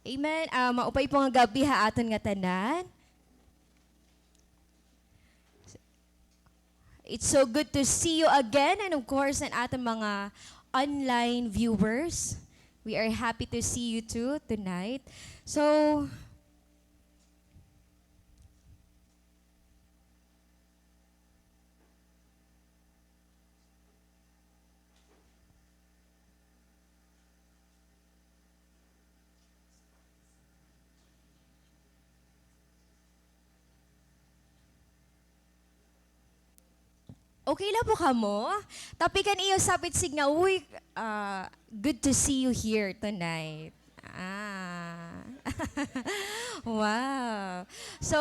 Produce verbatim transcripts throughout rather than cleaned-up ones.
Amen. Ah, maupay po nga gab-i ha aton ngatanan. It's so good to see you again, and of course, an aton mga online viewers. We are happy to see you too tonight. So, okay la po kamo? Tapikan iyo sapit sidnga, uy, ah, good to see you here tonight. Ah. Wow. So,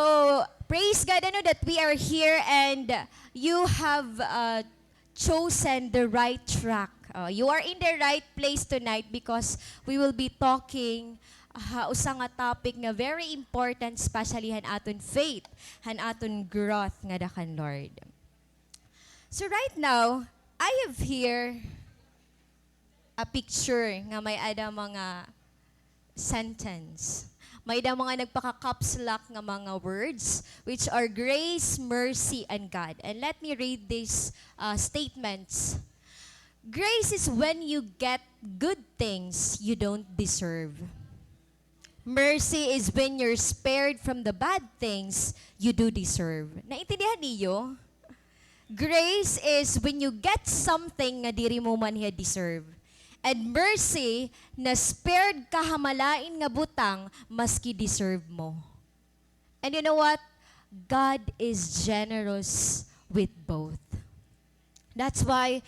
praise God, ano, that we are here and you have, uh, chosen the right track. Uh, you are in the right place tonight because we will be talking ha usa nga topic nga very important, especially han aton faith, han aton growth ngada kan Lord. So right now, I have here a picture nga may-ada mga sentence. May-ada mga nagpaka-caps lock nga mga words, which are grace, mercy, and God. And let me read these, uh, statements. Grace is when you get good things you don't deserve. Mercy is when you're spared from the bad things you do deserve. Naintindihan niyo? Grace is when you get something nga diri mo man hiya deserve. And mercy, na spared ka ha malain nga butang maski deserve mo. And you know what? God is generous with both. That's why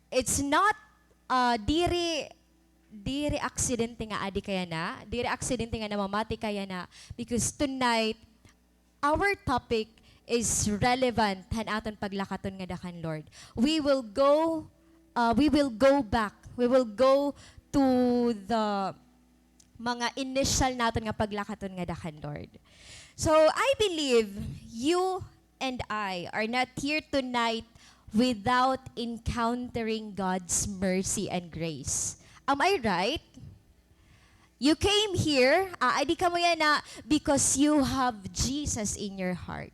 it's not, uh, diri, diri aksidente nga adi ka yana, diri aksidente nga namamati ka yana, because tonight, our topic is relevant han aton paglakaton ngada kan Lord. We will go, uh, we will go back. We will go to the mga initial naton nga paglakaton ngada kan Lord. So, I believe you and I are not here tonight without encountering God's mercy and grace. Am I right? You came here, aadi kamo yana, because you have Jesus in your heart.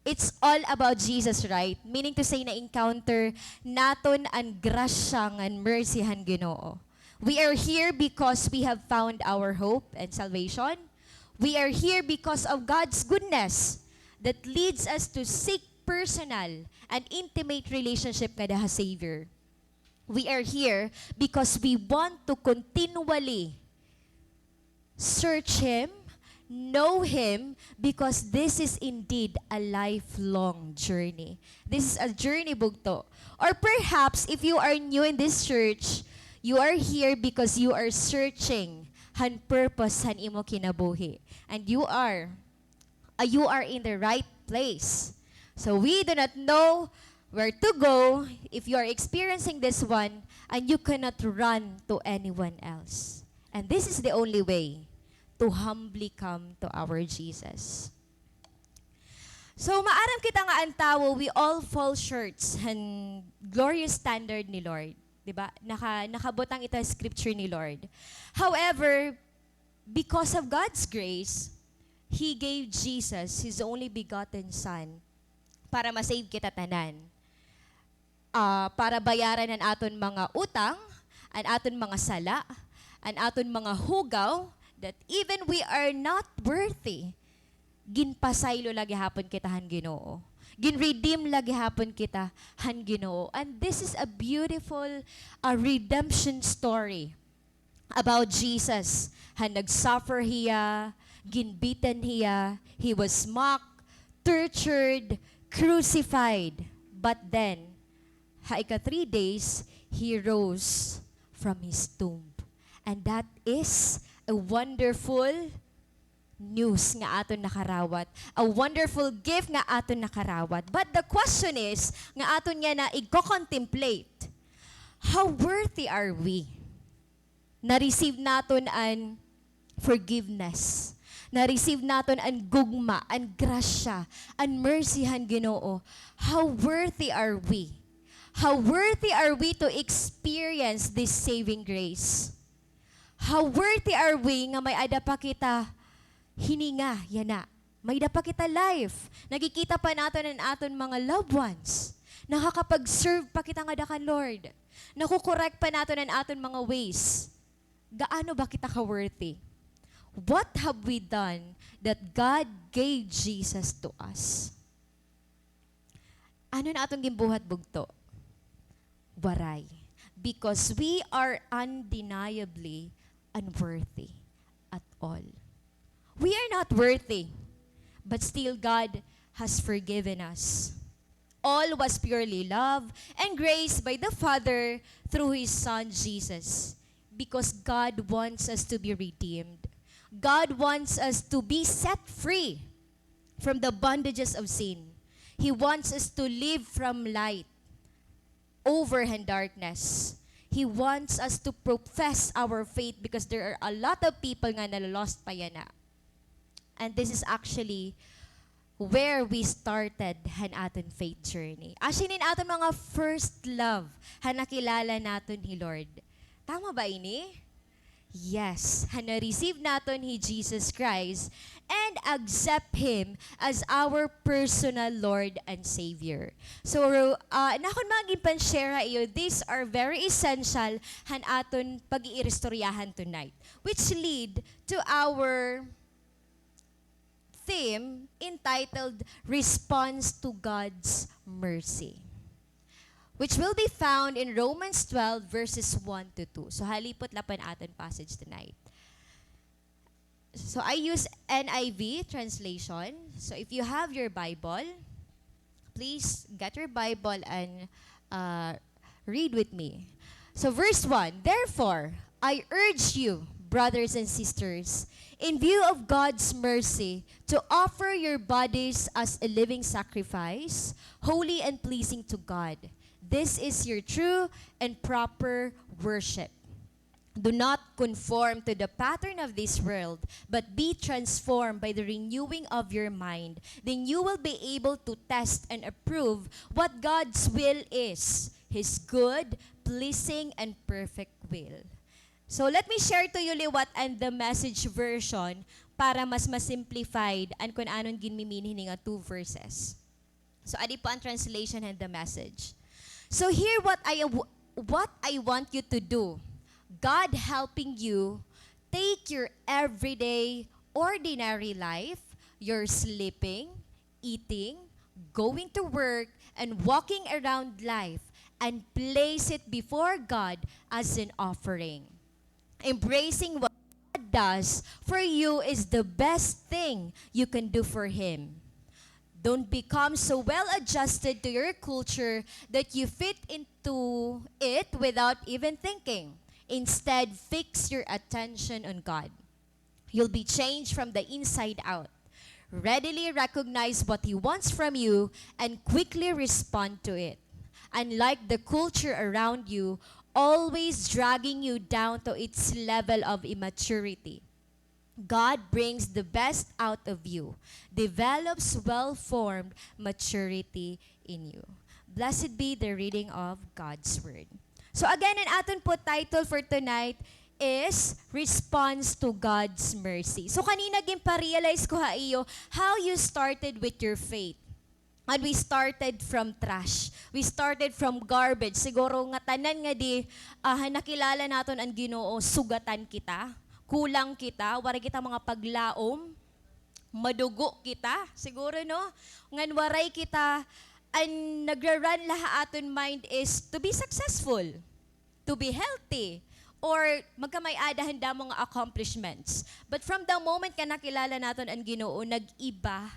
It's all about Jesus, right? Meaning to say, na-encounter naton an grasya ngan mercy han Ginoo. We are here because we have found our hope and salvation. We are here because of God's goodness that leads us to seek personal and intimate relationship ngada ha Savior. We are here because we want to continually search Him, know Him, because this is indeed a lifelong journey. This is a journey, bugto. Or perhaps, if you are new in this church, you are here because you are searching han purpose han imo kinabuhi. And you are uh, you are in the right place. So we do not know where to go if you are experiencing this one and you cannot run to anyone else. And this is the only way to humbly come to our Jesus. So, maaram kita nga an tawo, we all fall short han glorious standard ni Lord. Di ba? Naka-, nakabutang ito sa scripture ni Lord. However, because of God's grace, He gave Jesus, His only begotten Son, para ma-save kita tanan. Ah, para bayaran an aton mga utang, an aton mga sala, an aton mga hugaw, that even we are not worthy, ginpasaylo la gihapon kita han Ginoo. Gin-redeem la gihapon kita han Ginoo. And this is a beautiful, uh, redemption story about Jesus. Han nag-suffer hiya, gin-beaten hiya, he was mocked, tortured, crucified. But then, ha ika-three days, he rose from his tomb. And that is a wonderful news nga aton nakarawat, a wonderful gift nga aton nakarawat. But the question is, nga aton yana igko-contemplate, how worthy are we? Na-receive naton an forgiveness. Na-receive naton an gugma, an grasya, an mercy han Ginoo. How worthy are we? How worthy are we to experience this saving grace? How worthy are we nga may-ada pa kita hininga, yana. May-ada pa kita life. Nakikita pa naton an aton mga loved ones. Nakakapag-serve pa kita ngada kan Lord. Nako-correct pa naton an aton mga ways. Gaano ba kita ka-worthy? What have we done that God gave Jesus to us? Ano na aton ginbuhat, bugto? Waray. Because we are undeniably unworthy at all. We are not worthy, but still God has forgiven us. All was purely love and grace by the Father through His Son Jesus, because God wants us to be redeemed. God wants us to be set free from the bondages of sin. He wants us to live from light over han darkness. He wants us to profess our faith because there are a lot of people nga nalo-lost pa yana. And this is actually where we started han aton faith journey. Asya ini an aton mga first love, han nakilala naton hi Lord. Tama ba ini? Yes, han na-receive naton hi Jesus Christ and accept Him as our personal Lord and Savior. So, ah, an akon mga ginpan-share ha iyo, these are very essential han aton pag-iiristoryahan tonight, which lead to our theme entitled Response to God's Mercy, which will be found in Romans twelve, verses one to two. So, halipot la pa an aton passage tonight. So, I use N I V translation. So, if you have your Bible, please get your Bible and, uh, read with me. So, verse one, "Therefore, I urge you, brothers and sisters, in view of God's mercy, to offer your bodies as a living sacrifice, holy and pleasing to God. This is your true and proper worship. Do not conform to the pattern of this world, but be transformed by the renewing of your mind. Then you will be able to test and approve what God's will is, His good, pleasing, and perfect will." So, let me share to you liwat an The Message version para mas ma-simplified an kun ano an ginmi-mean hini nga two verses. So, adi po an translation han The Message. So, hear what I w-, what I want you to do. God helping you take your everyday, ordinary life, your sleeping, eating, going to work, and walking around life, and place it before God as an offering. Embracing what God does for you is the best thing you can do for Him. Don't become so well adjusted to your culture that you fit into it without even thinking. Instead, fix your attention on God. You'll be changed from the inside out. Readily recognize what He wants from you and quickly respond to it. Unlike the culture around you, always dragging you down to its level of immaturity, God brings the best out of you, develops well-formed maturity in you. Blessed be the reading of God's Word. So again, an aton po title for tonight is Response to God's Mercy. So kanina ginpa-realize ko ha iyo how you started with your faith. And we started from trash. We started from garbage. Siguro nga tanan nga di, ah, nakilala naton an Ginoo, sugatan kita, kulang kita, waray kita mga paglaom, madugo kita, siguro, no? Ngan waray kita, an nagra-run la ha aton mind is to be successful, to be healthy, or magkamay-ada han damo nga accomplishments. But from the moment nga nakilala naton an Ginoo, nag-iba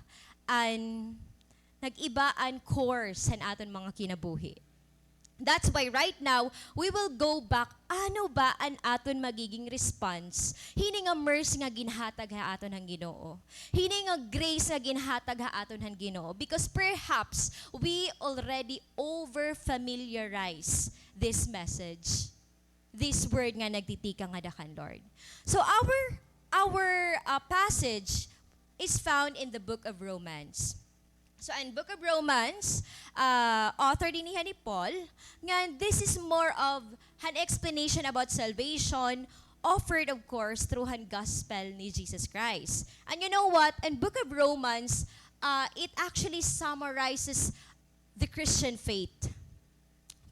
an, nag-iba an course han aton mga kinabuhi. That's why right now, we will go back, ano ba an aton magiging response hini nga mercy nga ginhatag ha aton han Ginoo, hini nga grace nga ginhatag ha aton han Ginoo, because perhaps we already over-familiarize this message, this word nga nagtitikang ngada kan Lord. So our, our, uh, passage is found in the book of Romans. So, an book of Romans, uh, author dinhi hi Paul, ngan this is more of an explanation about salvation, offered, of course, through han gospel ni Jesus Christ. And you know what? In Book of Romans, uh, it actually summarizes the Christian faith.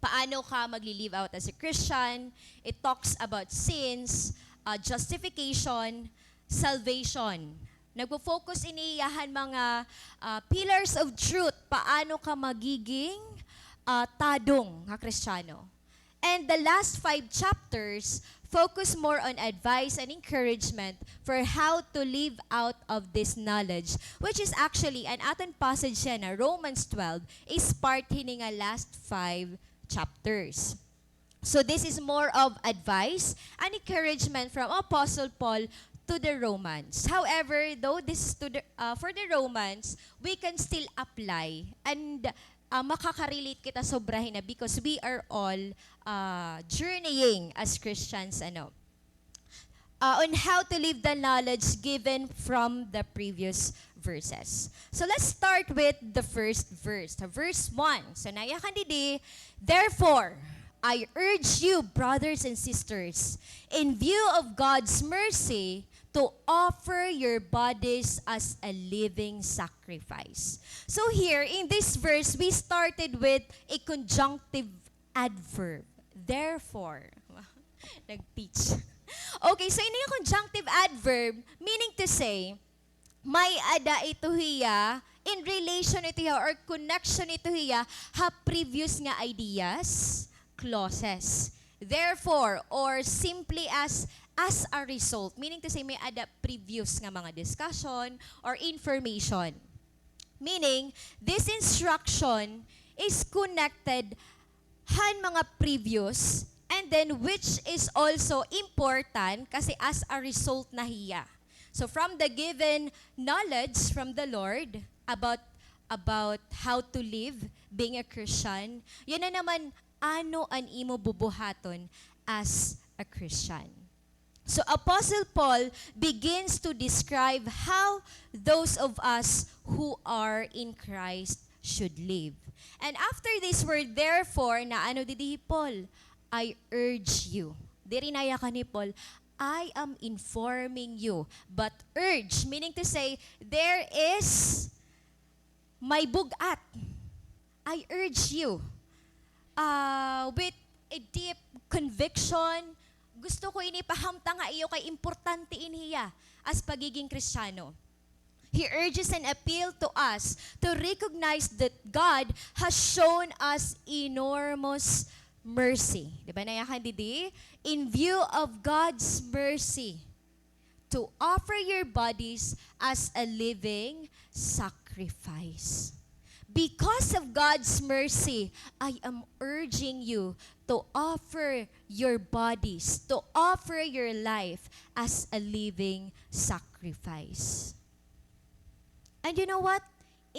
Paano ka magli-live out as a Christian? It talks about sins, uh, justification, salvation. Nagfo-focus ini han mga, ah, pillars of truth. Paano ka magiging, ah, tadong nga Kristiyano? And the last five chapters focus more on advice and encouragement for how to live out of this knowledge, which is actually, an aton passage yana, Romans twelve, is part hini nga last five chapters. So this is more of advice and encouragement from Apostle Paul to the Romans. However, though this is to the, uh, for the Romans, we can still apply and, uh, makaka-relate kita sobra hina because we are all, uh, journeying as Christians, ano, uh, on how to live the knowledge given from the previous verses. So let's start with the first verse, verse one. So nayakan didi, "Therefore, I urge you, brothers and sisters, in view of God's mercy, to offer your bodies as a living sacrifice." So here, in this verse, we started with a conjunctive adverb. Therefore, nag-teach. Okay, so ini nga conjunctive adverb, meaning to say, may-ada ito hiya, in relation ito hiya, or connection ito hiya, ha previous nga ideas, clauses. Therefore, or simply as, as a result, meaning to say, may-ada previous nga mga discussion or information. Meaning, this instruction is connected han mga previous, and then which is also important kasi as a result na hiya. So from the given knowledge from the Lord about, about how to live being a Christian, yana naman ano an imo bubuhaton as a Christian. So Apostle Paul begins to describe how those of us who are in Christ should live. And after this word, "therefore," naano didi hi Paul? "I urge you." Diri nayakan hi Paul, "I am informing you." But urge, meaning to say, there is may bug-at. I urge you, ah, with a deep conviction, gusto ko ini ipahamtang ha iyo kay importante ini hiya as pagiging Kristiyano. He urges an appeal to us to recognize that God has shown us enormous mercy. Di ba, nayakan didi? In view of God's mercy, to offer your bodies as a living sacrifice. Because of God's mercy, I am urging you to offer your bodies, to offer your life as a living sacrifice. And you know what?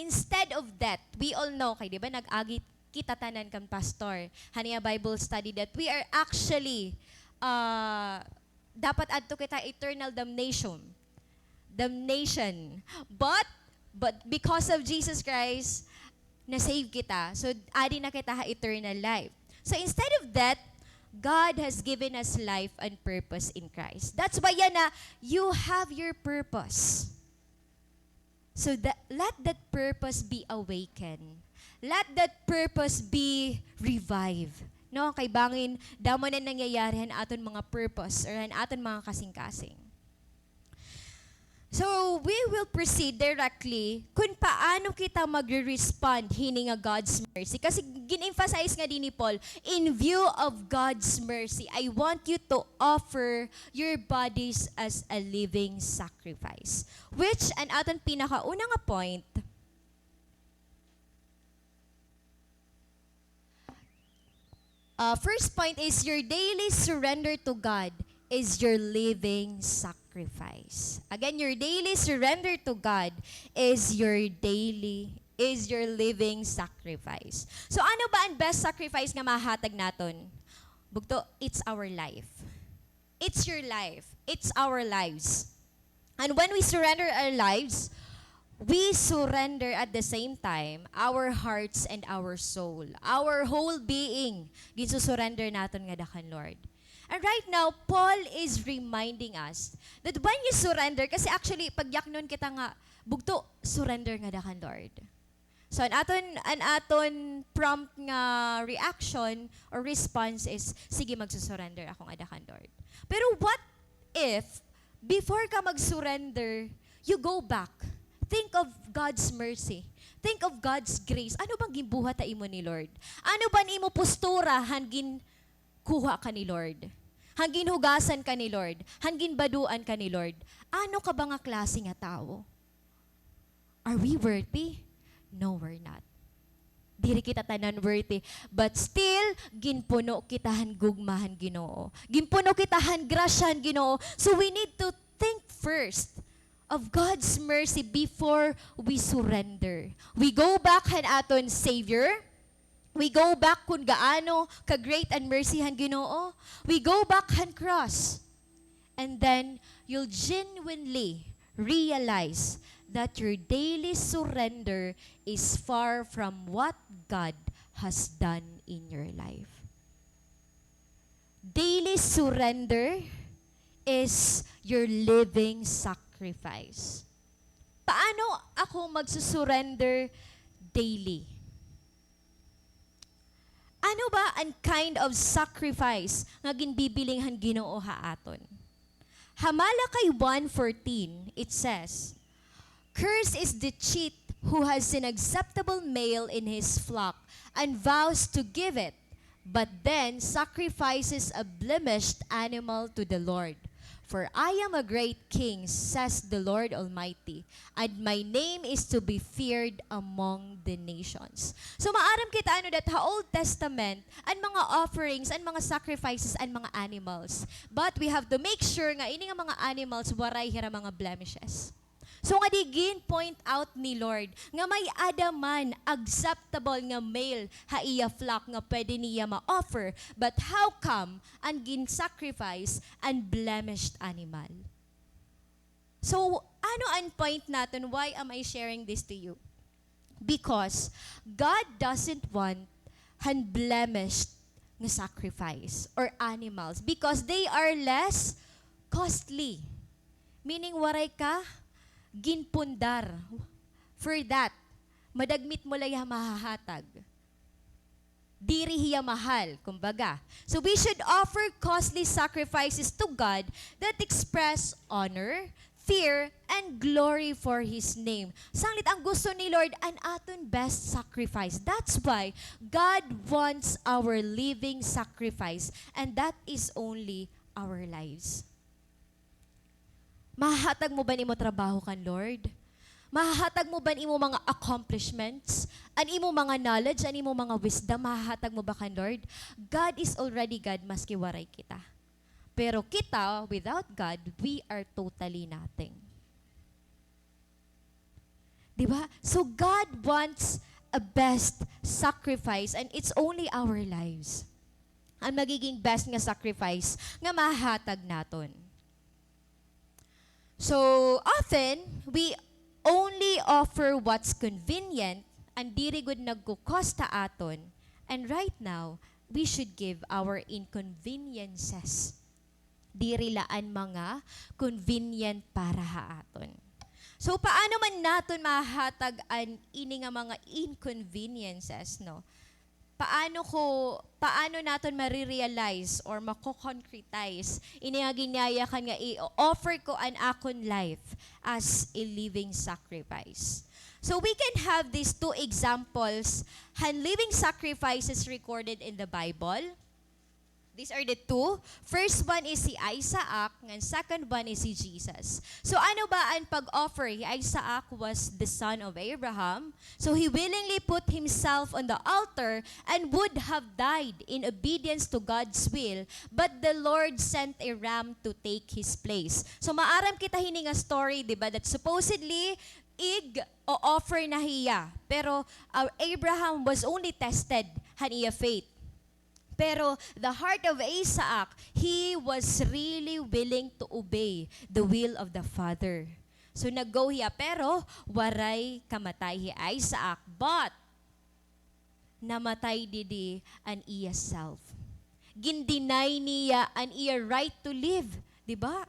Instead of that, we all know, kay di ba, nag-agi kita tanan kan pastor han iya Bible study that we are actually, ah, dapat adto kita eternal damnation. Damnation. But, but because of Jesus Christ, na-save kita. So, adi na kita ha eternal life. So, instead of that, God has given us life and purpose in Christ. That's why yana, you have your purpose. So that, let that purpose be awakened. Let that purpose be revived. No, kay bangin damo na nangyayari han aton mga purpose or han aton mga kasingkasing. So, we will proceed directly kun paano kita magre-respond hini nga God's mercy. Kasi gin-emphasize nga dinhi ni Paul, "In view of God's mercy, I want you to offer your bodies as a living sacrifice." Which, an aton pinakauna nga point, ah, first point is your daily surrender to God is your living sacrifice. Again, your daily surrender to God is your daily, is your living sacrifice. So, ano ba an best sacrifice nga mahatag naton? Bugto, it's our life. It's your life. It's our lives. And when we surrender our lives, we surrender at the same time our hearts and our soul. Our whole being, ginsusurrender naton ngada kan Lord. And right now, Paul is reminding us that when you surrender, kasi actually, pagyaknon kita nga, bugto, surrender ngada kan Lord. So, an aton, an aton prompt nga reaction or response is, "Sige, magsusurrender ako ngada kan Lord." Pero what if, before ka mag-surrender, you go back? Think of God's mercy. Think of God's grace. Ano bang ginbuhat ha imo ni Lord? Ano ba an imo postura han ginkuha ka ni Lord? Han ginhugasan ka ni Lord? Han ginbaduan ka ni Lord? Ano ka ba nga klase nga tawo? Are we worthy? No, we're not. Diri kita tanan worthy. But still, ginpuno kita han gugma han Ginoo. Ginpuno kita han grasya han Ginoo. So we need to think first of God's mercy before we surrender. We go back han aton Savior. We go back kun gaano ka-great an mercy han Ginoo. We go back han cross. And then, you'll genuinely realize that your daily surrender is far from what God has done in your life. Daily surrender is your living sacrifice. Paano ako magsusurrender daily? Ano ba an kind of sacrifice nga ginbibiling han Ginoo ha aton? Ha Malachi one fourteen, it says, "Cursed is the cheat who has an acceptable male in his flock and vows to give it, but then sacrifices a blemished animal to the Lord. For I am a great king, says the Lord Almighty, and my name is to be feared among the nations." So, maaram kita, ano, that ha Old Testament, an mga offerings, an mga sacrifices, an mga animals. But we have to make sure nga ini nga mga animals, waray hira mga blemishes. So, ngadi gin-point out ni Lord nga may-ada man acceptable nga male ha iya flock nga pwede niya ma-offer, but how come an gin-sacrifice an blemished animal? So, ano an point naton? Why am I sharing this to you? Because God doesn't want han blemished nga sacrifice or animals because they are less costly. Meaning, waray ka ginpundar for that. Madagmit mo la hiya mahahatag. Diri hiya mahal, kumbaga. So we should offer costly sacrifices to God that express honor, fear, and glory for His name. Sanglit an gusto ni Lord, an aton best sacrifice. That's why God wants our living sacrifice, and that is only our lives. Mahahatag mo ba an imo trabaho kan Lord? Mahahatag mo ba an imo mga accomplishments? An imo mga knowledge, an imo mga wisdom, mahahatag mo ba kan Lord? God is already God, maski waray kita. Pero kita, without God, we are totally nothing. Di ba? So God wants a best sacrifice, and it's only our lives an magiging best nga sacrifice nga mahahatag naton. So, often, we only offer what's convenient, an diri gud nagko-cost ha aton, and right now, we should give our inconveniences. Diri la an mga convenient para ha aton. So, paano man naton mahahatag an ini nga mga inconveniences, no? Paano ko, paano naton mare-realize or mako-concretize ini nga ginyayakan nga i-offer ko an akon life as a living sacrifice? So, we can have these two examples han living sacrifices recorded in the Bible. These are the two. First one is si Isaac, ngan second one is si Jesus. So, ano ba an pag-offer? Hi Isaac was the son of Abraham. So, he willingly put himself on the altar and would have died in obedience to God's will, but the Lord sent a ram to take his place. So, maaram kita hini nga story, di ba, that supposedly, ig-o-offer na hiya. Pero, uh, Abraham was only tested han iya faith. Pero the heart of Isaac, he was really willing to obey the will of the Father. So, nag-go hiya, pero waray kamatay hi Isaac. But, namatay didi an iya self. gin-deny niya an iya right to live, di ba?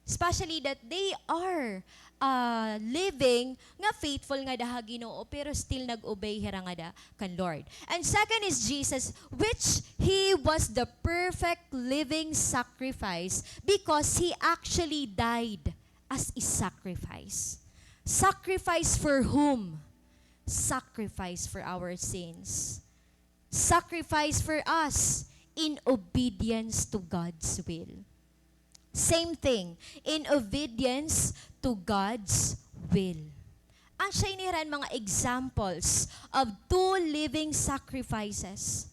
Especially that they are, ah, living nga faithful ngada ha Ginoo, pero still nag-obey hira ngada kan Lord. And second is Jesus, which he was the perfect living sacrifice because he actually died as a sacrifice. Sacrifice for whom? Sacrifice for our sins. Sacrifice for us in obedience to God's will. Same thing, in obedience to God's will. Asya ini hiran mga examples of two living sacrifices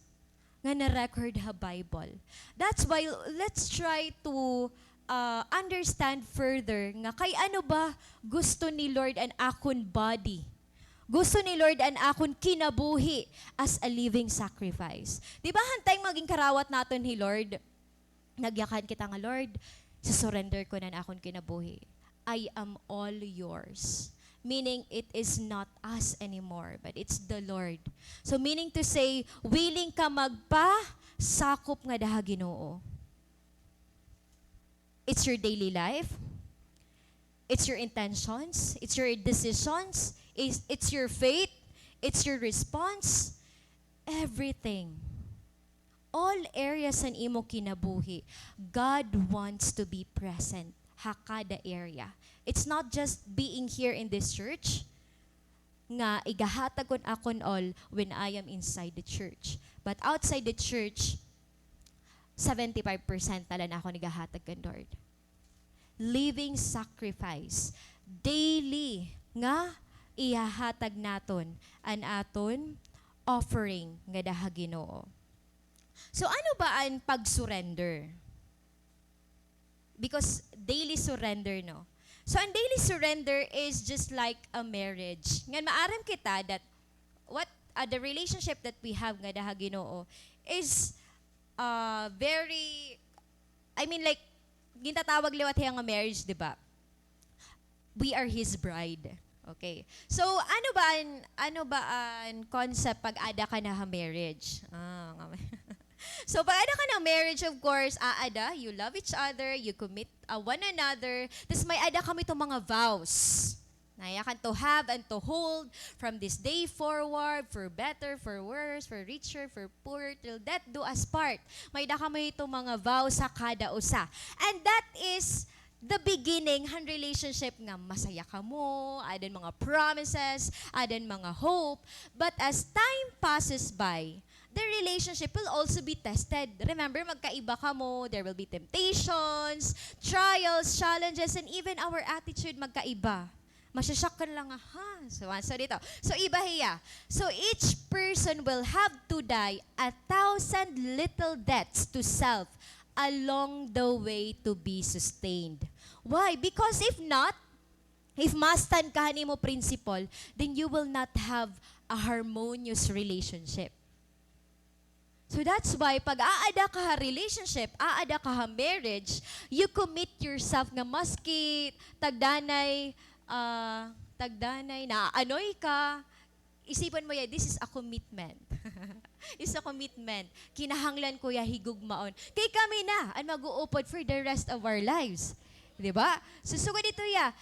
nga na-record ha Bible. That's why, let's try to, ah, understand further nga kay ano ba gusto ni Lord an akon body. Gusto ni Lord an akon kinabuhi as a living sacrifice. Di ba, han time nga ginkarawat naton hi Lord, nagyakan kita nga, "Lord, susurrender ko na an akon kinabuhi. I am all yours." Meaning, it is not us anymore, but it's the Lord. So, meaning to say, willing ka magpasakop ngada ha Ginoo. It's your daily life. It's your intentions. It's your decisions. It's, it's your faith. It's your response. Everything. All areas han imo kinabuhi, God wants to be present ha kada area. It's not just being here in this church, nga igahatag ko an akon all when I am inside the church. But outside the church, seventy-five percent na la an akon igahatag kan Lord. Living sacrifice. Daily nga ihahatag naton an aton offering ngada ha Ginoo. So, ano ba an pag-surrender? Because daily surrender, no? So, an daily surrender is just like a marriage. Ngan maaram kita that what, uh, the relationship that we have ngada ha Ginoo is, uh, very, I mean, like, gintatawag liwat hiya nga marriage, di ba? We are His bride. Okay. So, ano ba an, ano ba an concept pag-ada ka na ha marriage? Ah, nga-, so, pag-ada ka na ha marriage, of course, aada, you love each other, you commit, uh, one another, tas may-ada kamo iton mga vows. Nga iya kan to have and to hold from this day forward, for better, for worse, for richer, for poorer, till death do us part. May-ada kamo iton mga vows ha kada usa. And that is the beginning han relationship nga masaya kamo, aada an mga promises, aada an mga hope. But as time passes by, the relationship will also be tested. Remember, magkaiba kamo, there will be temptations, trials, challenges, and even our attitude magkaiba. Masya-shock ka na la nga, ha? So, ah, so dito. So, iba hiya. So, each person will have to die a thousand little deaths to self along the way to be sustained. Why? Because if not, if ma-stand ka han imo principle, then you will not have a harmonious relationship. So that's why, pag aada ka ha relationship, aada ka ha marriage, you commit yourself nga maski tagdanay, ah, tagdanay, naaanoy ka, isipon mo ya, this is a commitment. It's a commitment. Kinahanglan ko ya higugmaon. Kay kami na an mag-uupod for the rest of our lives. Di ba? So, sugad dito ya,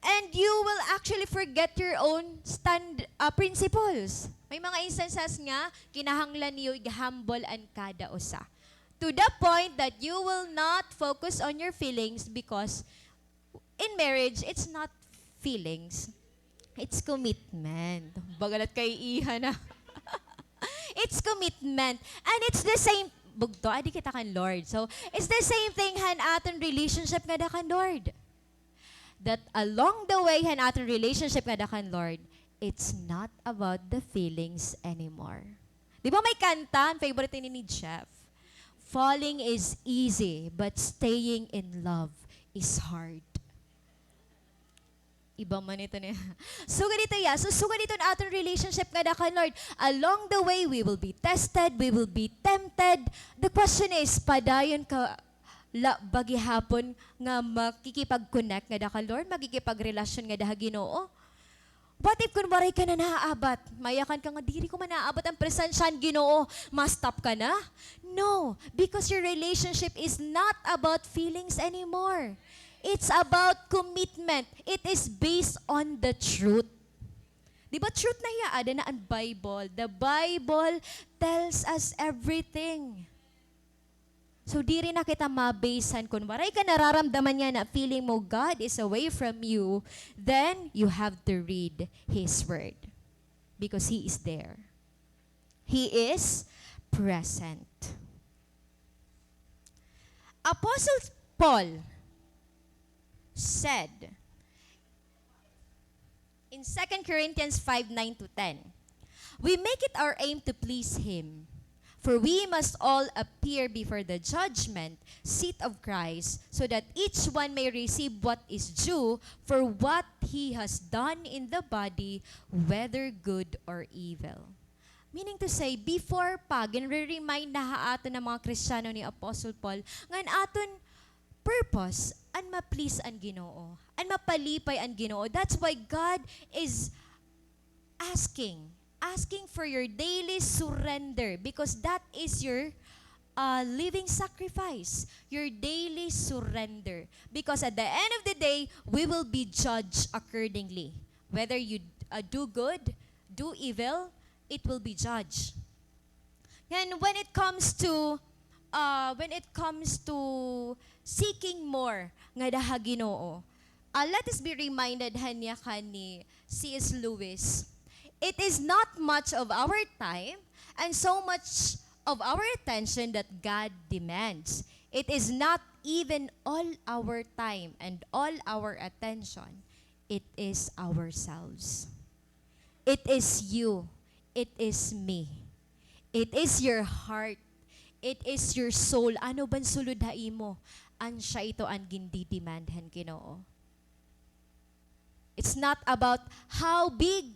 and you will actually forget your own stand, ah, principles. May mga instances nga kinahanglan niyo i-humble an kada usa. To the point that you will not focus on your feelings because in marriage, it's not feelings. It's commitment. Baga la it kaiiha na. It's commitment. And it's the same, bugto, adi kita kan Lord. So, it's the same thing han aton relationship ngada kan Lord. That along the way han aton relationship ngada kan Lord, it's not about the feelings anymore. Di ba may kanta, an favorite ini ni Jeff? "Falling is easy, but staying in love is hard." Iba man ito niya. Sugad ito ya. So, sugad ito an aton relationship ngada kan Lord. Along the way, we will be tested, we will be tempted. The question is, padayon ka la ba gihapon nga makikipag-connect ngada kan Lord, makikipagrelasyon ngada ha Ginoo? What if kun waray ka na naaabat? Mayakan ka nga, "Diri ko man naaabat an presensya han Ginoo." Ma-stop ka na? No, because your relationship is not about feelings anymore. It's about commitment. It is based on the truth. Di ba truth na hiya? Ada na an Bible. The Bible tells us everything. So, diri na kita ma-base han kun waray ka nararamdaman niya na feeling mo God is away from you, then you have to read His Word. Because He is there. He is present. Apostle Paul said, in Second Corinthians five nine to ten, "We make it our aim to please Him, for we must all appear before the judgment seat of Christ, so that each one may receive what is due for what he has done in the body, whether good or evil." Meaning to say, before pa, ginre-remind na ha aton an mga Kristiyano ni Apostle Paul, nga an aton purpose, an ma-please an Ginoo, an mapalipay an Ginoo. That's why God is asking, asking for your daily surrender, because that is your, uh, living sacrifice, your daily surrender. Because at the end of the day, we will be judged accordingly. Whether you, uh, do good, do evil, it will be judged. Ngan, when it comes to, uh, when it comes to seeking more ngada ha Ginoo, uh, let us be reminded han yakan ni C S Lewis, "It is not much of our time and so much of our attention that God demands. It is not even all our time and all our attention. It is ourselves." It is you. It is me. It is your heart. It is your soul. Ano ban sulod ha imo? An siya ito an gindi-demand han Ginoo. It's not about how big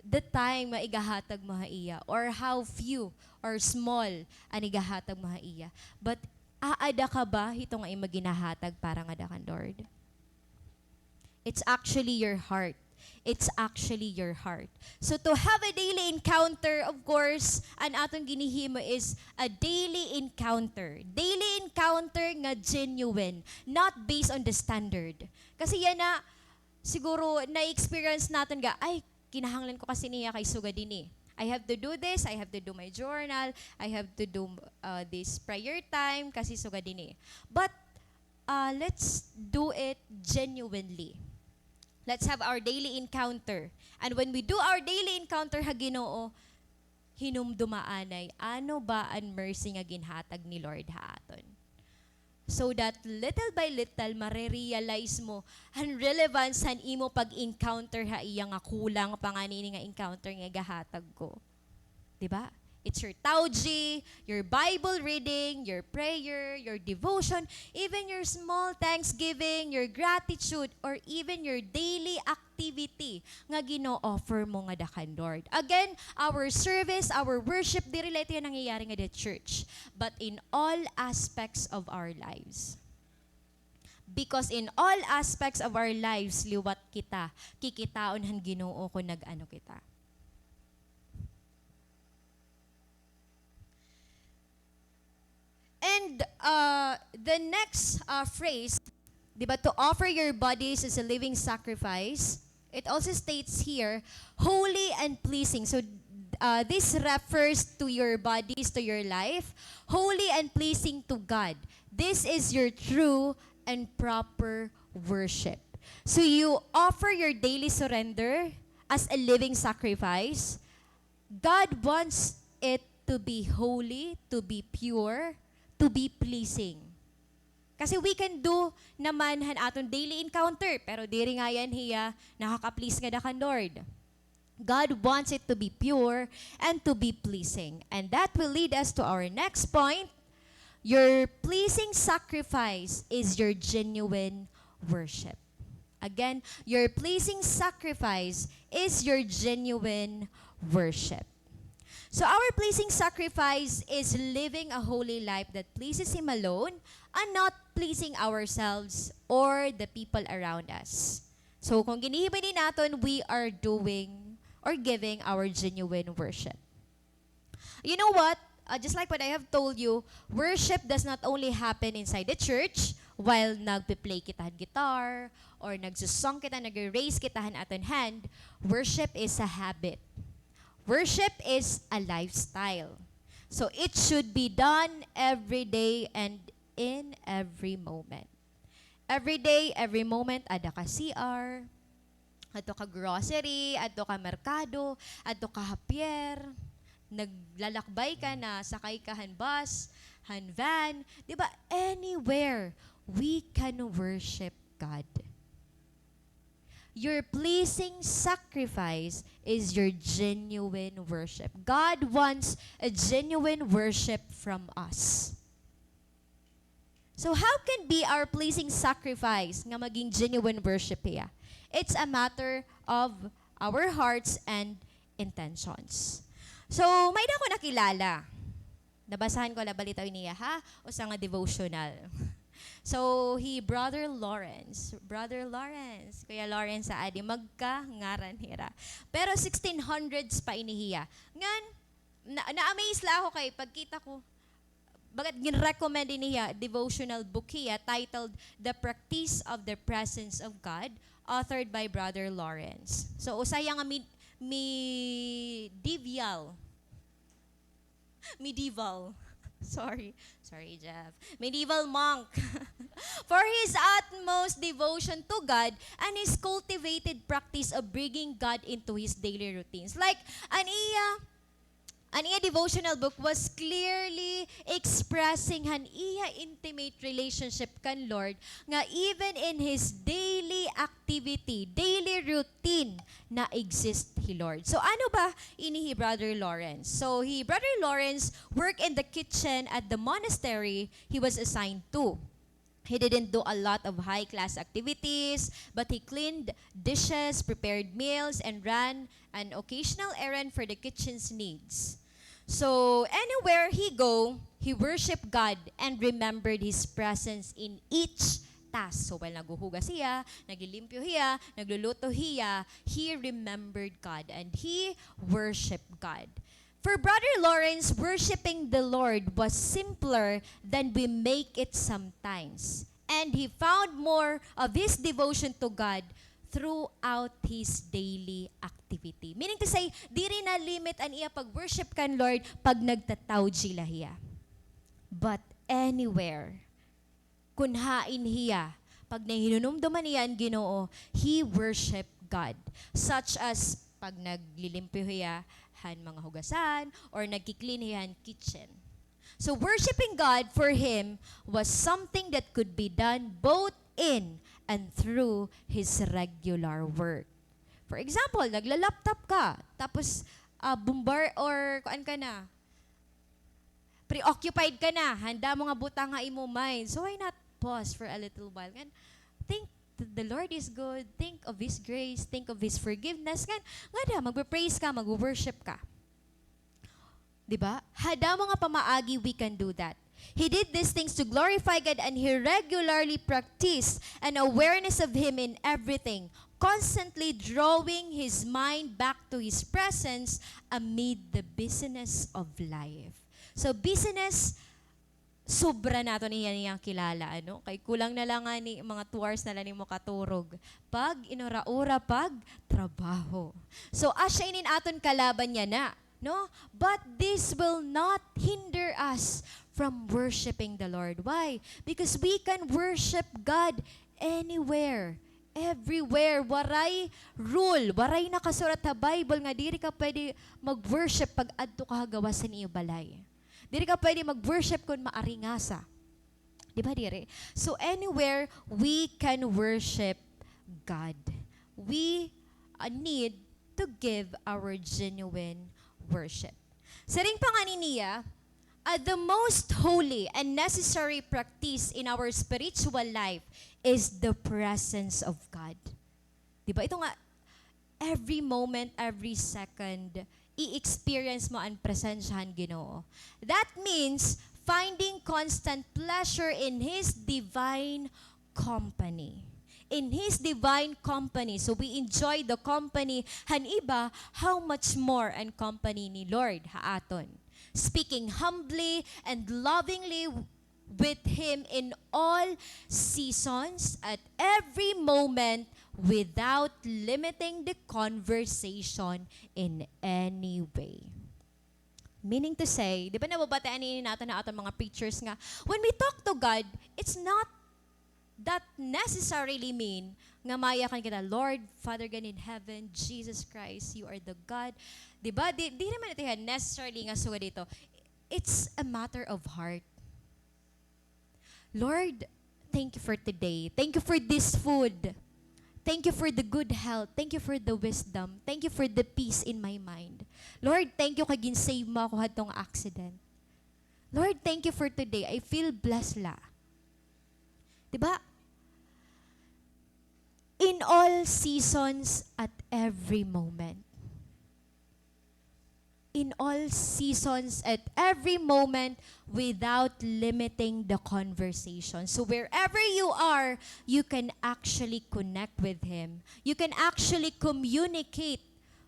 the time nga igahatag mo ha iya, or how few or small an igahatag mo ha iya. But aada ka ba hito nga imo ginahatag para ngada kan Lord? It's actually your heart. It's actually your heart. So to have a daily encounter, of course, an aton ginhihimo is a daily encounter. Daily encounter nga genuine, not based on the standard. Kasi yana, siguro na-experience naton nga, "Ay, kinahanglan ko kasi niya kay sugad ini. I have to do this, I have to do my journal, I have to do, uh, this prayer time, kasi sugad ini." But, uh, let's do it genuinely. Let's have our daily encounter. And when we do our daily encounter ha Ginoo, hinumdoma anay, ano ba an mercy nga ginhatag ni Lord ha aton? So that little by little, mare-realize mo an relevance han imo pag-encounter ha iya nga kulang pa ngani ini nga encounter nga igahatag ko. Di ba? It's your tawji, your Bible reading, your prayer, your devotion, even your small thanksgiving, your gratitude, or even your daily activity nga gino-offer mo ngada kan Lord. Again, our service, our worship, diri la ito nangyayari ngada ha church, but in all aspects of our lives. Because in all aspects of our lives, liwat kita, kikitaon han Ginoo kon nag-ano kita. And, uh, the next, uh, phrase, di ba, "To offer your bodies as a living sacrifice," it also states here, "holy and pleasing." So, uh, this refers to your bodies, to your life, holy and pleasing to God. This is your true and proper worship. So you offer your daily surrender as a living sacrifice. God wants it to be holy, to be pure, to be pleasing. Kasi we can do naman han aton daily encounter, pero diri ngay-an hiya nakaka-please ngada kan Lord. God wants it to be pure and to be pleasing. And that will lead us to our next point. Your pleasing sacrifice is your genuine worship. Again, your pleasing sacrifice is your genuine worship. So our pleasing sacrifice is living a holy life that pleases Him alone and not pleasing ourselves or the people around us. So, kung ginhihimo ini naton, we are doing or giving our genuine worship. You know what? Uh, just like what I have told you, worship does not only happen inside the church while nagpe-play kita han guitar or nagsusong kita, nagre-raise kita han aton hand. Worship is a habit. Worship is a lifestyle. So, it should be done every day and in every moment. Every day, every moment, ada ka C R, adto ka grocery, adto ka merkado, adto ka ha pier, naglalakbay ka, nasakay ka han bus, han van, di ba? Anywhere, we can worship God. Your pleasing sacrifice is your genuine worship. God wants a genuine worship from us. So how can be our pleasing sacrifice nga maging genuine worship hiya? It's a matter of our hearts and intentions. So, may-ada ako nakilala. Nabasahan ko la balita ini hiya, ha? Usa nga devotional. So, hi Brother Lawrence. Brother Lawrence, Kuya Lawrence, sa adi, magkangaran hira. Pero sixteen hundreds pa ini hiya. Ngan, na, na-amaze la ako kay pagkita ko, bagat gin-recommend ini hiya devotional book hiya titled The Practice of the Presence of God, authored by Brother Lawrence. So, usa hiya nga med-, medieval. Medieval. Sorry. Sorry, Jeff. Medieval monk. For his utmost devotion to God and his cultivated practice of bringing God into his daily routines. Like, an iya An iya devotional book was clearly expressing han iya intimate relationship kan Lord, nga even in his daily activity, daily routine, na-exist hi Lord. So, ano ba ini hi Brother Lawrence? So, hi Brother Lawrence worked in the kitchen at the monastery he was assigned to. He didn't do a lot of high-class activities, but he cleaned dishes, prepared meals, and ran an occasional errand for the kitchen's needs. So, anywhere he go, he worshiped God and remembered His presence in each task. So, while naghuhugas hiya, naglilimpyo hiya, nagluluto hiya, he remembered God and he worshiped God. For Brother Lawrence, worshiping the Lord was simpler than we make it sometimes. And he found more of his devotion to God throughout his daily activity. Meaning to say, diri na-limit an iya pag-worship kan Lord pag nagtatawji la hiya. But anywhere, kun hain hiya, pag nahinunumdoman niya an Ginoo, he worship God. Such as pag naglilimpyo hiya han mga hugasan or nagki-clean hiya han kitchen. So worshiping God for him was something that could be done both in and through his regular work. For example, nagla-laptop ka, tapos, ah, bombar-, or kuan ka na, preoccupied ka na, han damo nga butang ha imo mind. So why not pause for a little while? Ngan, think th-, the Lord is good. Think of His grace. Think of His forgiveness. Ngan, ngada, magpe-praise ka, magwo-worship ka. Di ba? Ha damo nga pamaagi, we can do that. He did these things to glorify God, and he regularly practiced an awareness of Him in everything, constantly drawing his mind back to His presence amid the busyness of life. So, busyness, sobra naton niya, niya kilala, ano? Kay kulang na la ngani, mga two hours na la nimo katurog. Pag inura-ura, pag trabaho. So, asya inin aton kalaban yana, no? But this will not hinder us from worshiping the Lord. Why? Because we can worship God anywhere, everywhere. Waray rule, waray nakasurat ha Bible nga diri ka pwede mag-worship pag adto ka ha gawas han iyo balay. Diri ka pwede mag-worship kon maaringasa. Di ba, diri? So, anywhere we can worship God, we, uh, need to give our genuine worship. Siring pa ngani niya, uh, the most holy and necessary practice in our spiritual life is the presence of God. Di ba? Ito nga, every moment, every second, i-experience mo an presensya han Ginoo. That means finding constant pleasure in His divine company. in His divine company. So we enjoy the company han iba, how much more an company ni Lord ha aton? Speaking humbly and lovingly with Him in all seasons, at every moment, without limiting the conversation in any way. Meaning to say, di ba nababatian ini naton ha aton mga preachers nga, when we talk to God, it's not that necessarily mean nga mayakan kita, "Lord, Father God in heaven, Jesus Christ, you are the God." Di ba? Di, di naman ito yan necessarily nga sugad dito. It's a matter of heart. Lord, thank you for today. Thank you for this food. Thank you for the good health. Thank you for the wisdom. Thank you for the peace in my mind. Lord, thank you kay gin-save mo ako hadtong accident. Lord, thank you for today. I feel blessed la. Di ba? In all seasons, at every moment. In all seasons, at every moment, without limiting the conversation. So wherever you are, you can actually connect with Him. You can actually communicate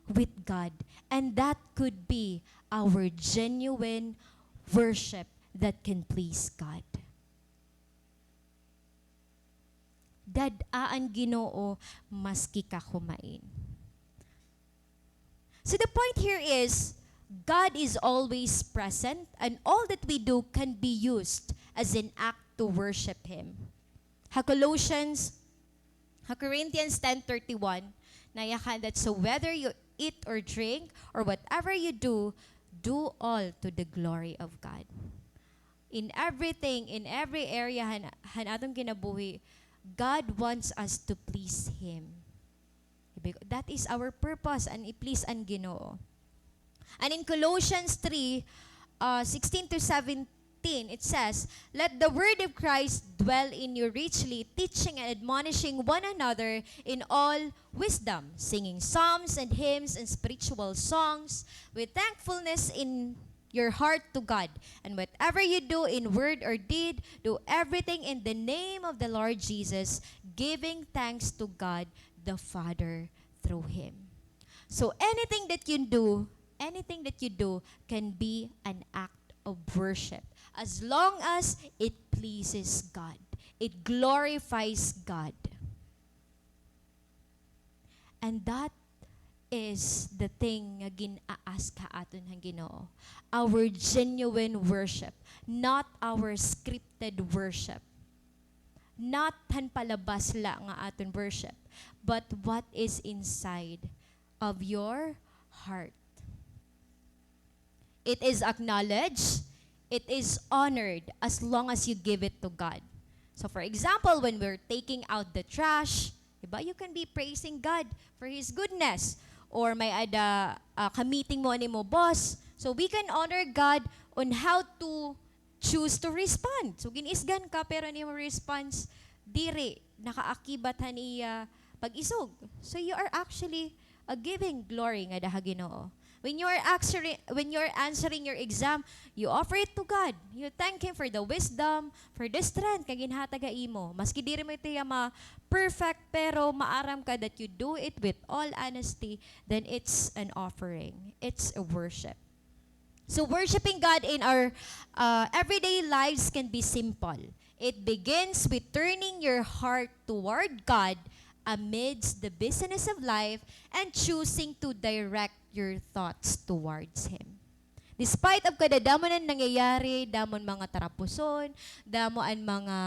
with God. And that could be our genuine worship that can please God. Dad-a an Ginoo maski kahumain. So the point here is, God is always present, and all that we do can be used as an act to worship Him. Ha Colossians, ha Corinthians ten thirty-one, nayakan that, "So whether you eat or drink, or whatever you do, do all to the glory of God." In everything, in every area han, han aton kinabuhi, God wants us to please Him. That is our purpose, an i-please an Ginoo. And in Colossians three, uh, sixteen to seventeen, it says, "Let the word of Christ dwell in you richly, teaching and admonishing one another in all wisdom, singing psalms and hymns and spiritual songs with thankfulness in your heart to God. And whatever you do in word or deed, do everything in the name of the Lord Jesus, giving thanks to God the Father through Him." So anything that you do, anything that you do can be an act of worship as long as it pleases God, it glorifies God. And that is the thing nga gin-a-ask ha aton han Ginoo. Our genuine worship, not our scripted worship. Not han palabas la nga aton worship, but what is inside of your heart. It is acknowledged, it is honored as long as you give it to God. So for example, when we're taking out the trash, di ba, you can be praising God for His goodness. Or may-ada, ah, ka-meeting mo an imo boss. So we can honor God on how to choose to respond. So gin-isgan ka, pero an imo response diri nakaakibat han iya pag-isog. So you are actually, uh, giving glory ngada ha Ginoo. When you are answering, when you are answering your exam, you offer it to God. You thank Him for the wisdom, for the strength nga ginhatag ha imo. Maski diri mo ito iya ma-perfect, pero maaram ka that you do it with all honesty, then it's an offering. It's a worship. So worshiping God in our, uh, everyday lives can be simple. It begins with turning your heart toward God amidst the busyness of life and choosing to direct your thoughts towards Him. Despite of kadadamo na nangyayari, damo an mga tarapuson, damo an mga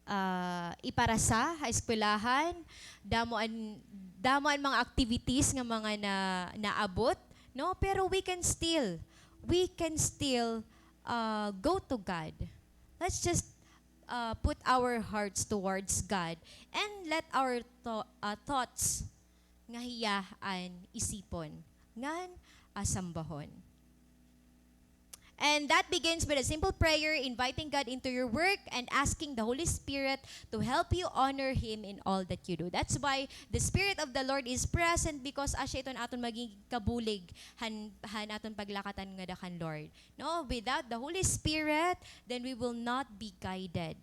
ah, iparasa ha eskwelahan, damo an, damo an mga activities nga mga na, naabot, no? Pero we can still, we can still, ah, go to God. Let's just, ah, put our hearts towards God and let our tho-, ah, thoughts nga hiya an isipon, ngan, ah, sambahon. And that begins with a simple prayer, inviting God into your work and asking the Holy Spirit to help you honor Him in all that you do. That's why the Spirit of the Lord is present, because asya iton aton magiging kabulig han, han aton paglakatan ngada kan Lord. No, without the Holy Spirit, then we will not be guided.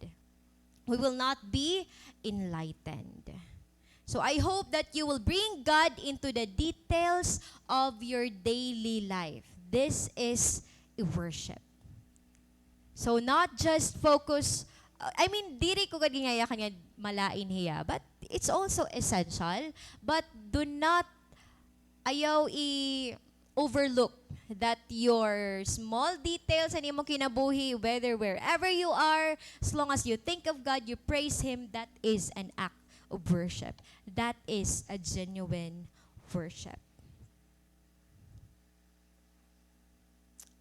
we will not be enlightened. So I hope that you will bring God into the details of your daily life. This is a worship. So not just focus, uh, I mean, diri ko gad ginyayakan nga malain hiya, but it's also essential. But do not, ayaw i-overlook that your small details an imo kinabuhi, whether wherever you are, as long as you think of God, you praise Him, that is an act of worship. That is a genuine worship.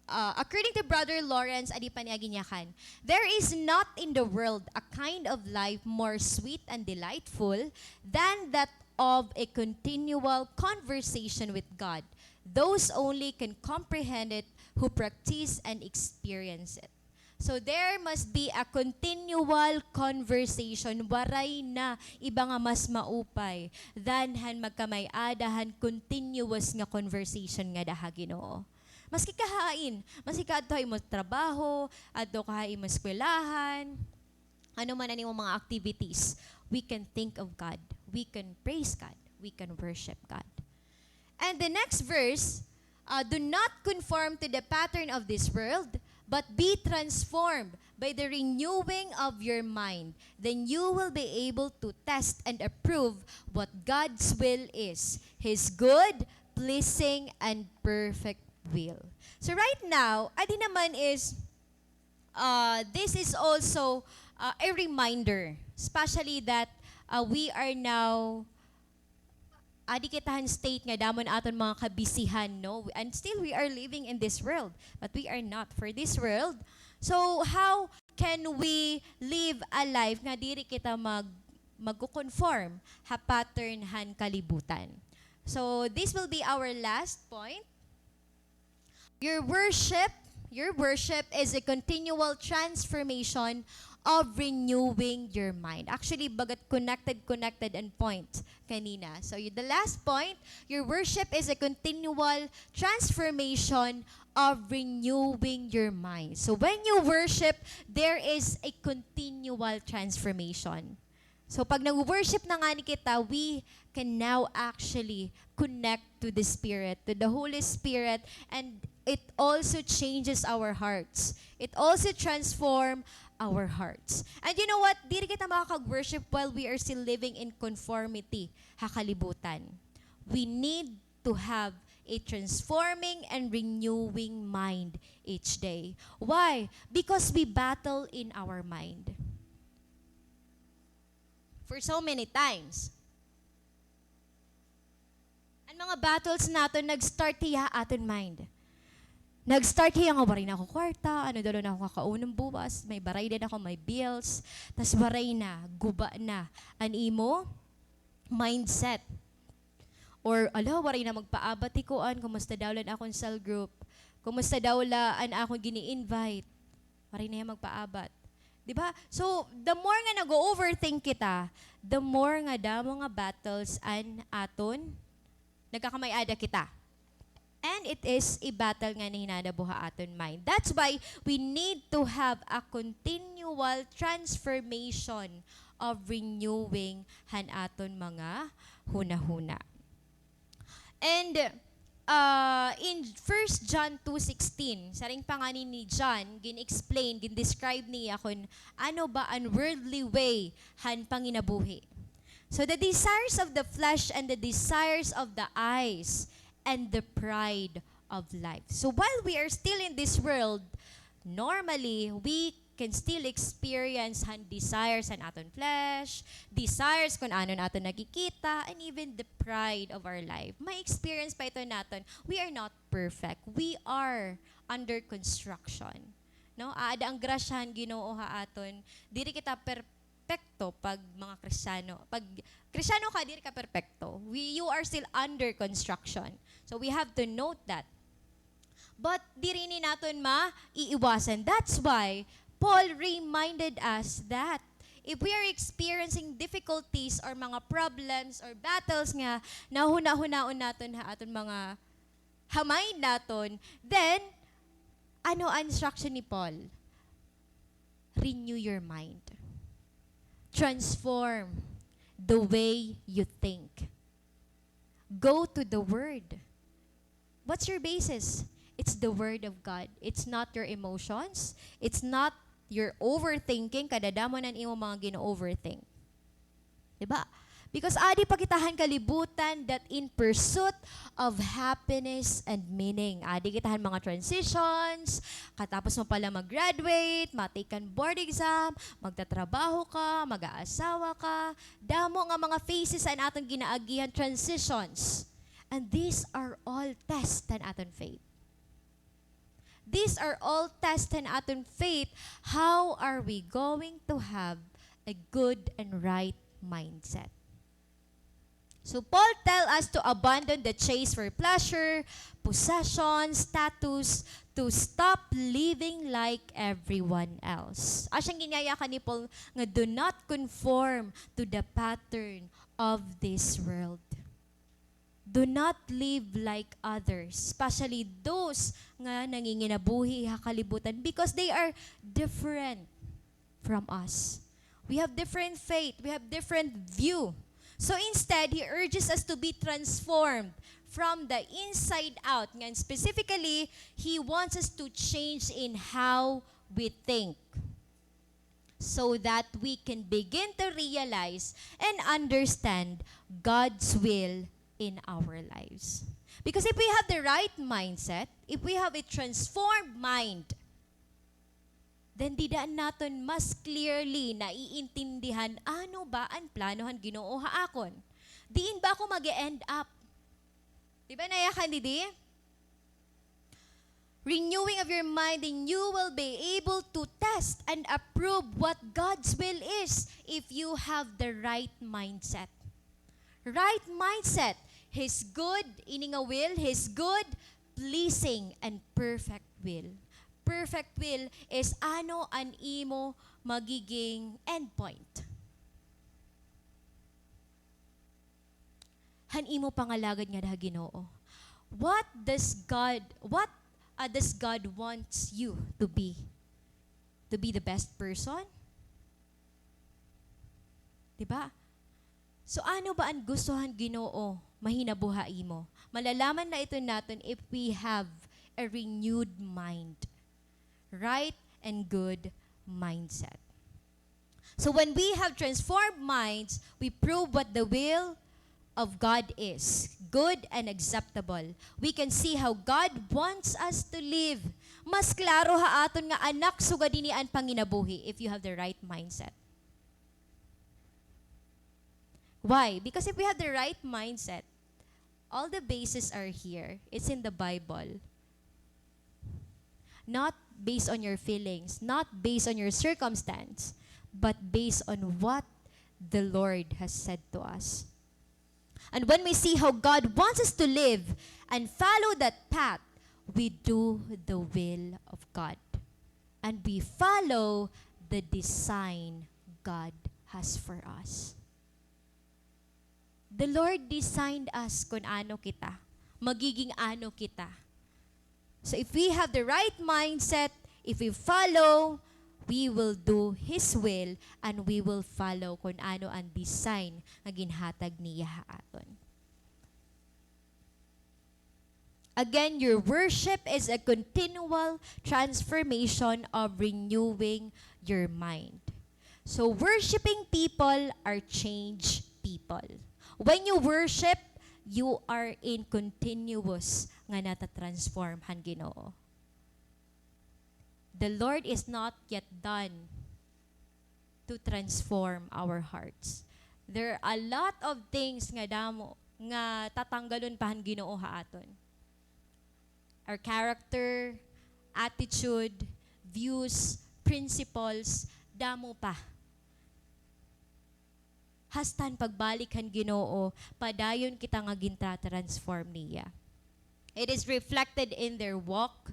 Uh, according to Brother Lawrence, adi pa niya ginyakan, "There is not in the world a kind of life more sweet and delightful than that of a continual conversation with God. Those only can comprehend it who practice and experience it." So there must be a continual conversation. Waray na iba nga mas maupay than han magkamay-ada han continuous nga conversation ngada ha Ginoo. Maski kahain, maski kaadto ha imo trabaho, adto ka ha imo eskwelahan, ano man an imo mga activities, we can think of God, we can praise God, we can worship God. And the next verse, uh, "Do not conform to the pattern of this world, but be transformed by the renewing of your mind. Then you will be able to test and approve what God's will is, His good, pleasing, and perfect will." So right now, adi naman is, uh, this is also, uh, a reminder, especially that, uh, we are now, adi kita han state nga damo an aton mga kabisihan, no? And still, we are living in this world, but we are not for this world. So how can we live a life nga diri kita mag-, magko-conform ha pattern han kalibutan? So this will be our last point. Your worship, your worship is a continual transformation of renewing your mind. Actually, bagat connected, connected an point kanina. So, y-, the last point, your worship is a continual transformation of renewing your mind. So, when you worship, there is a continual transformation. So, pag nag-worship na ngani kita, we can now actually connect to the Spirit, to the Holy Spirit, and it also changes our hearts. It also transform our hearts. And you know what? Diri kita makakag-worship while we are still living in conformity ha kalibutan. We need to have a transforming and renewing mind each day. Why? Because we battle in our mind. For so many times. An mga battles naton nag-start hiya ha aton mind. Nag-start hiya nga waray na ako kwarta, ano daw la an akon kakaunon buwas, may baraydan ako, may bills, tas waray na, guba na an imo mindset. Or, ala, waray na magpaabat hi kuan, kumusta daw la an akon cell group? Kumusta daw la an akon gini-invite? Waray na hiya magpaabat. Di ba? So, the more nga nag-o-overthink kita, the more nga damo nga battles an aton nagkakamay-ada kita. And it is a battle nga nahinanabo ha aton mind. That's why we need to have a continual transformation of renewing han aton mga hunahuna. And, uh, in First John two sixteen, siring pa ngani ni John, gin-explain, gin-describe niya kon ano ba an worldly way han panginabuhi. So, the desires of the flesh and the desires of the eyes and the pride of life. So, while we are still in this world, normally, we can still experience han desires han aton flesh, desires kon ano an aton nakikita, and even the pride of our life. May experience pa ito naton. We are not perfect. We are under construction. No? Aada an grasya han Ginoo ha aton. Diri kita perpekto pag mga Kristiyano. Pag Kristiyano ka, diri ka perpekto. We, you are still under construction. So we have to note that. But diri ini naton maiiwasan. That's why Paul reminded us that if we are experiencing difficulties or mga problems or battles nga nahunahunaon naton ha aton mga ha mind naton, then ano an instruction ni Paul? Renew your mind. Transform the way you think. Go to the Word. What's your basis? It's the Word of God. It's not your emotions. It's not your overthinking. Kadadamo na an imo mga gino-overthink. Di ba? Because adi pa kita han kalibutan that in pursuit of happiness and meaning. Adi kita han mga transitions, katapos mo pala mag-graduate, ma-take kan board exam, magtatrabaho ka, mag-aasawa ka. Damo nga mga phases an aton ginaagihan, transitions. And these are all tests han aton faith. These are all tests han aton faith. How are we going to have a good and right mindset? So Paul tell us to abandon the chase for pleasure, possession, status, to stop living like everyone else. Asya an ginyayakan ni Paul nga, "Do not conform to the pattern of this world." Do not live like others, especially those nga nanginginabuhi ha kalibutan, because they are different from us. We have different faith, we have different view. So instead, he urges us to be transformed from the inside out. Ngan specifically, he wants us to change in how we think, so that we can begin to realize and understand God's will in our lives. Because if we have the right mindset, if we have a transformed mind, then dida naton mas clearly naiintindihan ano ba an plano han Ginoo ha akon. Diin ba ako mag-end up? Di ba nayakan didi? Renewing of your mind, and you will be able to test and approve what God's will is if you have the right mindset. Right mindset, His good, ini nga will, His good, pleasing, and perfect will. Perfect will is ano an imo magiging endpoint han imo pangalagad ngada ha Ginoo. What does God, what, uh, does God wants you to be? To be the best person? Di ba? So, ano ba an gusto han Ginoo mahinabo ha imo? Malalaman la iton naton if we have a renewed mind. Right and good mindset. So when we have transformed minds, we prove what the will of God is, good and acceptable. We can see how God wants us to live. Mas klaro ha aton nga anak sugad hini an panginabuhi if you have the right mindset. Why? Because if we have the right mindset, all the bases are here. It's in the Bible. Not based on your feelings, not based on your circumstance, but based on what the Lord has said to us. And when we see how God wants us to live and follow that path, we do the will of God. And we follow the design God has for us. The Lord designed us kun ano kita, magiging ano kita. So if we have the right mindset, if we follow, we will do His will, and we will follow kun ano an design nga ginhatag niya ha aton. Again, your worship is a continual transformation of renewing your mind. So, worshiping people are changed people. When you worship, you are in continuous nga nata-transform han Ginoo. The Lord is not yet done to transform our hearts. There are a lot of things nga damo nga tatanggalon pa han Ginoo ha aton. Our character, attitude, views, principles, damo pa. Hasta han pagbalik han Ginoo, padayon kita nga gintra-transform niya. It is reflected in their walk,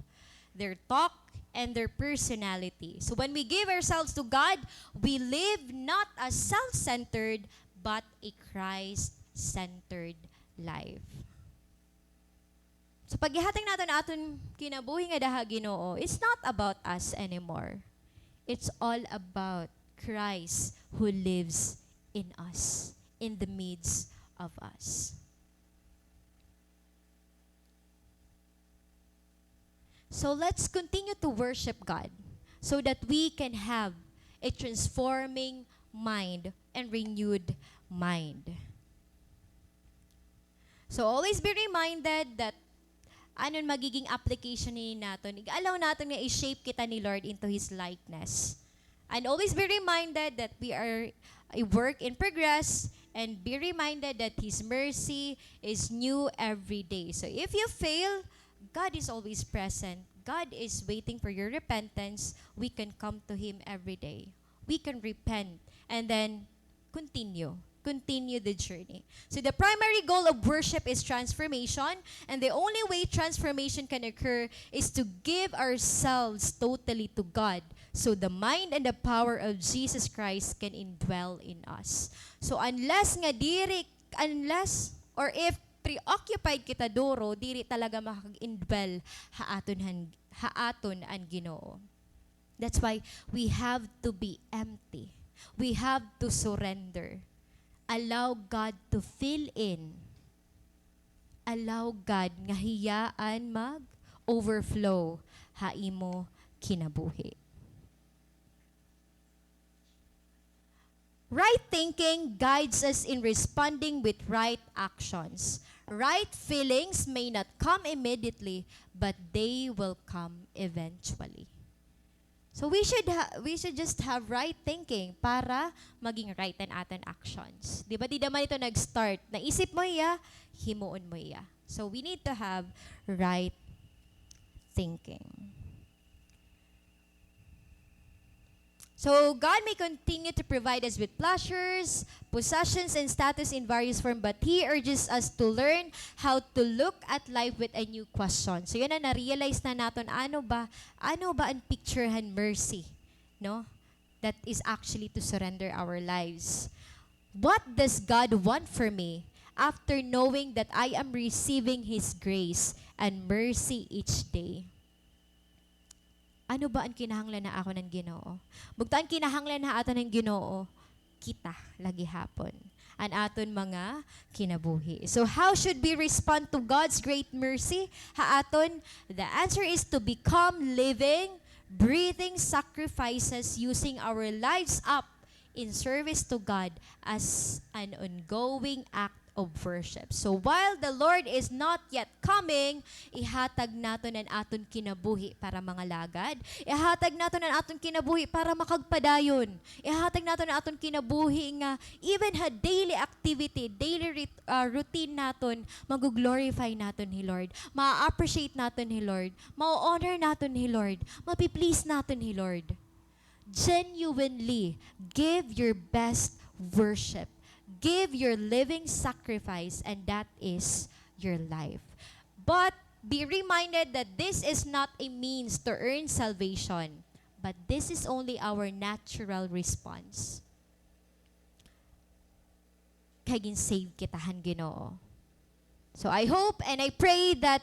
their talk, and their personality. So when we give ourselves to God, we live not a self-centered, but a Christ-centered life. So paggihatag naton aton kinabuhi ngada ha Ginoo, it's not about us anymore. It's all about Christ who lives in us, in the midst of us. So let's continue to worship God so that we can have a transforming mind and renewed mind. So always be reminded that ano an magiging application hini naton. Ig-allow naton nga i-shape kita ni Lord into His likeness. And always be reminded that we are a work in progress, and be reminded that His mercy is new every day. So if you fail, God is always present. God is waiting for your repentance. We can come to Him every day. We can repent and then continue. Continue the journey. So the primary goal of worship is transformation, and the only way transformation can occur is to give ourselves totally to God, so the mind and the power of Jesus Christ can indwell in us. So unless nga diri, unless or if preoccupied kita duro, diri talaga makag-indwell ha aton han, ha aton an Ginoo. That's why we have to be empty. We have to surrender. Allow God to fill in. Allow God nga hiya an mag-overflow ha imo kinabuhi. Right thinking guides us in responding with right actions. Right feelings may not come immediately, but they will come eventually. So we should ha-, we should just have right thinking para maging right an aton actions. Di ba? Dida man ito nag-start. Naisip mo iya, himuon mo iya. So we need to have right thinking. So God may continue to provide us with pleasures, possessions, and status in various form, but He urges us to learn how to look at life with a new question. So yun na, na-realize na naton, ano ba, ano ba an picture han mercy, no? That is actually to surrender our lives. What does God want for me after knowing that I am receiving His grace and mercy each day? Ano ba an kinahanglan ha akon han Ginoo? Bugto an kinahanglan ha aton han Ginoo, kita la gihapon, an aton mga kinabuhi. So how should we respond to God's great mercy ha aton? The answer is to become living, breathing sacrifices, using our lives up in service to God as an ongoing act of worship. So while the Lord is not yet coming, ihatag naton an aton kinabuhi para mangalagad. Ihatag naton an aton kinabuhi para makagpadayon. Ihatag naton an aton kinabuhi nga even ha daily activity, daily rit-, ah, routine naton, mago-glorify naton hi Lord. Ma-appreciate naton hi Lord. Ma-honor naton hi Lord. Mapi-please naton hi Lord. Genuinely give your best worship. Give your living sacrifice, and that is your life. But be reminded that this is not a means to earn salvation, but this is only our natural response. Kay gin-save kita han Ginoo. So I hope and I pray that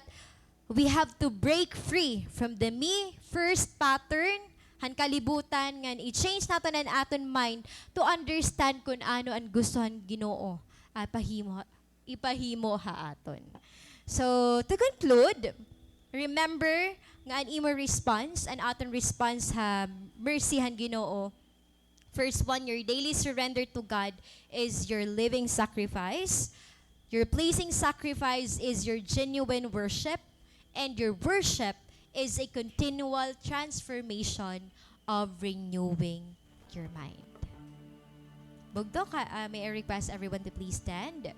we have to break free from the me first pattern han kalibutan, ngan i-change naton an aton mind to understand kun ano an gusto han Ginoo, ah, pahimo, ipahimo ha aton. So to conclude, remember nga an imo response, an aton response ha mercy han Ginoo, first one, your daily surrender to God is your living sacrifice. Your pleasing sacrifice is your genuine worship. And your worship is a continual transformation of renewing your mind. Bugto ka, ah, may I request everyone to please stand.